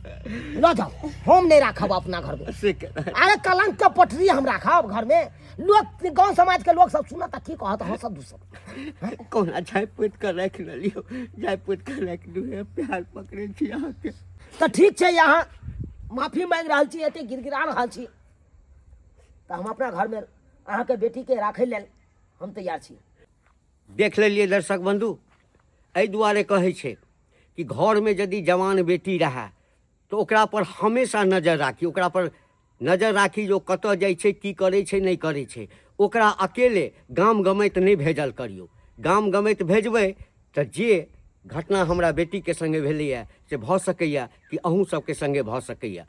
लऽ जाउ, हम नहि राखब अपना घरमे। से केना? अरे कलंक के पटरी हम राखब घरमे? लोक गाँव समाज के लोक सब सुनत तऽ की कहत? हँसत दूसत। कहुना झाँपि पोति कऽ राखि लेलियौ, झाँपि पोति कऽ राखि लियौ, प्यार पकड़ै छी अहाँके। तऽ ठीक छै, अहाँ माफी मांगि रहल छी, एते गिड़गिड़ा रहल छी, तऽ हम अपना घरमे अहाँके बेटीके राखै लेल हम तैयार छी। देख लेलियै दर्शक बन्धु, एहि दुआरे कहै छै कि घरमे यदि जवान बेटी रहए तऽ ओकरा पर हमेशा नजर राखी, ओकरा पर नजर राखी जे ओ कतऽ जाइ छै, की करै छै, नहि करै छै। ओकरा अकेले गाम गमैत नहि भेजल करियौ। गाम गमैत भेजबै तऽ जे घटना हमरा बेटीके सङ्गे भेलैए से भऽ सकैए कि अहूँ सबके सङ्गे भऽ सकैए।